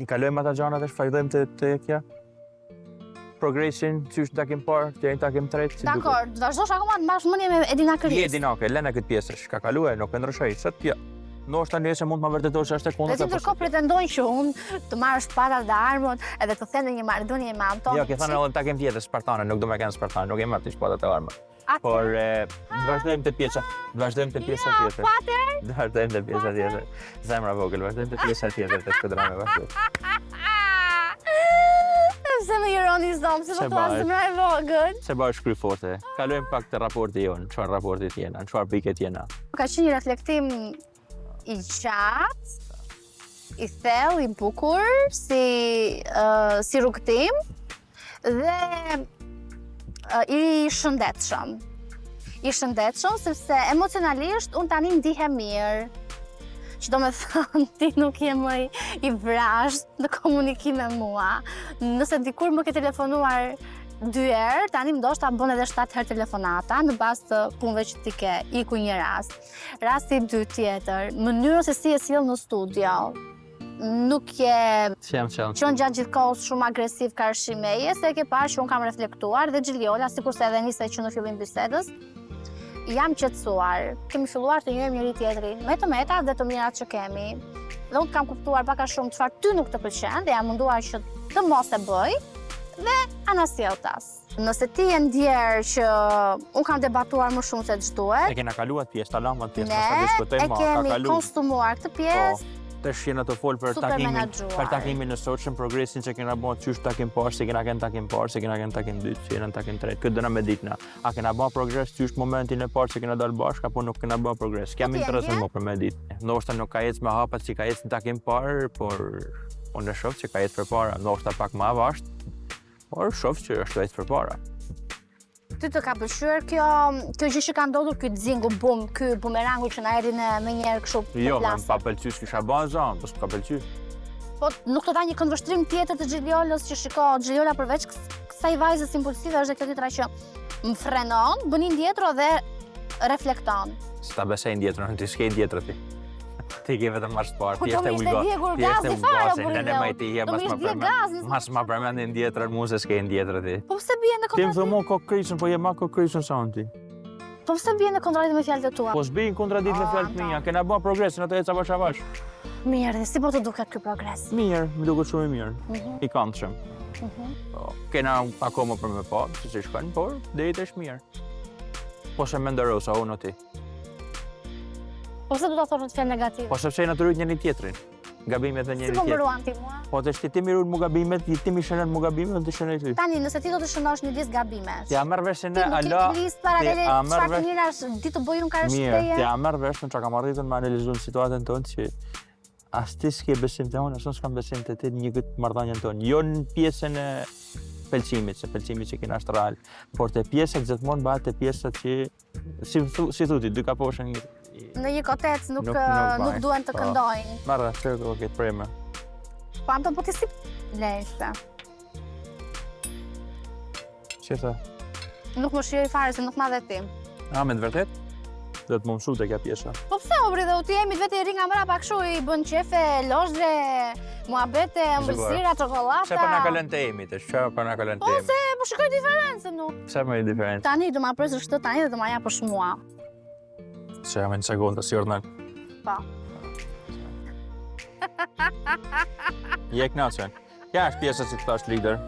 I kalojmë ata gjanat e shfajtojmë të, të kjo? Progresin, qysh në takim parë, deri në takim tretë, si duket. Dakor, të vazhdosh akoma të mbash mendje me Edina Kris. Edina, okay, lëna këtë pjesë, ka kaluar, nuk e ndryshoj, sot jo. Ndoshta nesër mund të ma vërtetosh që është e kundërta. Dhe ti ndërkohë pretendon që unë të marr shpatat dhe armët edhe të them në një marrëdhënie me Anton. Jo, ke thënë edhe në takim tjetër Spartane, nuk do me kenë Spartane, nuk e marr ti shpatat e armët. Por të vazhdojmë te pjesa, të vazhdojmë te pjesa jo, tjetër. Jo, të vazhdojmë te pjesa tjetër. Zemra vogël, vazhdojmë te pjesa tjetër të shkodrame vazhdojmë. Pse më ironizon, pse më thua zemra e vogël? Se bëhesh kry forte. Kalojmë pak te raporti jonë, çfarë raporti t'jena, çfarë pike t'jena. Ka qenë një reflektim i gjatë, i thellë, i bukur, si, uh, si rrugëtim, dhe uh, i shëndetshëm. I shëndetshëm, sepse emocionalisht unë tani ndihem mirë. Që do me thënë, ti nuk je më i vrazhdë në komunikim me mua. Nëse dikur më ke telefonuar dy herë, tani ndoshta bën edhe 7 herë telefonata në bazë të punëve që ti ke, iku një rast. Rasti i dytë tjetër, mënyrën se si je sjellë në studio. Nuk je S'jam qenë. Qenë gjatë gjithë kohës shumë agresiv karshi meje, se e ke parë që unë kam reflektuar dhe Xhiliola, sikurse edhe nise që në fillim bisedës, jam qetësuar. Kemi filluar të njohim njëri tjetrin me të metat dhe të mirat që kemi. Dhe unë kam kuptuar pak a shumë çfarë ty nuk të pëlqen dhe jam munduar që të mos e bëj dhe anasjelltas. Nëse ti je ndjerë që unë kam debatuar më shumë se ç'duhet. E kena kaluar atë pjesë, ta lamë atë pjesë, mos ta diskutojmë më, ka kalu. Ne e kemi konsumuar këtë pjesë. Po, tash jena tu folë për takimin, për takimin e sotshëm, progresin që kena bo, qysh takim parë, si kena kenë takim parë, si kena kenë takim dytë, si jena takim tretë, këtë dona me ditë na. A kena ba progres qysh momentin e parë që kena dalë bashkë, apo nuk kena ba progres? Kjo m'intereson më për me ditë. Ndoshta nuk ka ecë me hapat që ka ecë në takim parë, por unë e shoh që ka ecë përpara, ndoshta pak ma avasht, Por shoh që është ecë përpara. Ty të ka pëlqyer kjo kjo gjë që ka ndodhur ky xingu bum, ky bumerangu që na erdhi në menjëherë kështu. Jo, më pa pëlqy s'kisha ba zon, po s'ka pëlqy. Po nuk të dha një këndvështrim tjetër të Xhiliolës që shiko, Xhiliola përveç kësaj vajzës impulsive është dhe kjo tjetra që më frenon, bën indjetro dhe reflekton. S'ta besoj indjetron, ti s'ke indjetro ti. Ti ke vetëm marsh parë, po ti është e ujgo. Ti është e ujgo, ne ne më ti je mas më përmend. Mas më përmend indjetrën, mua se s'ke indjetrën ti. Po pse bie në kontradiktë? Ti më thua mua kokëkryqën, po je ma kokëkryqën se unë ti. Po pse bie në kontradiktë me fjalët e tua? Po s'bie në kontradiktë me fjalët e mia, kena bërë progres, në të ecë avash avash. Mirë, dhe si po të duket ky progres? Mirë, më duket shumë i mirë, mhm. i këndshëm. Mhm. Po, kena akoma për me pa, si që shkon, por deri tash mirë. Po se më ndërro sa unë ti. Po pse do ta thosh këtë fjalë negative? Po sepse jena tu rujt njëri tjetrin. Gabimet e njëri tjetrit. Si po më ruan ti mua? Po të ti m'i ruan mu gabimet, ti m'i shënon mu gabimet, unë të shënoj ty. Tani, nëse ti do të shënosh një listë gabimesh. Ti a merr vesh ne ala. Ti listë paralele çfarë të mirash di të bëj unë karshi teje? Mirë, ti a merr vesh në çka kam arritur me analizu në situatën tonë që as ti s'ke besim te unë, as unë s'kam besim te ti në këtë marrëdhënien tonë. Jo në pjesën e pëlqimit, se pëlqimi që kena është real, por te pjesa gjithmonë bëhet te pjesa që Si thu, si thu ti, dy kaposhë një Në një kotec nuk nuk, nuk, nuk duhen të po. këndojnë. Marrë, çfarë do të preme? Po Anton, po ti si lejse. Çe tha? Nuk më shijoi fare se nuk ma dhe ti. A, me të vërtet? Do të më mësu te kjo pjesa. Po pse o bre dhe ti jemi vetë i ri nga mbrapa kështu i bën qefe, lozhre, muhabete, ëmbëlsira, çokollata. Pse po na kalon te Emi tash? Çfarë po na kalon te Po se po shikoj diferencën nuk. Pse më diferencë? Tani do ma presësh këtë tani dhe do ma japësh mua. Se jam në sekondë, si ordinal. Po. Je kënaqur. Kjo është pjesa që të thash lider.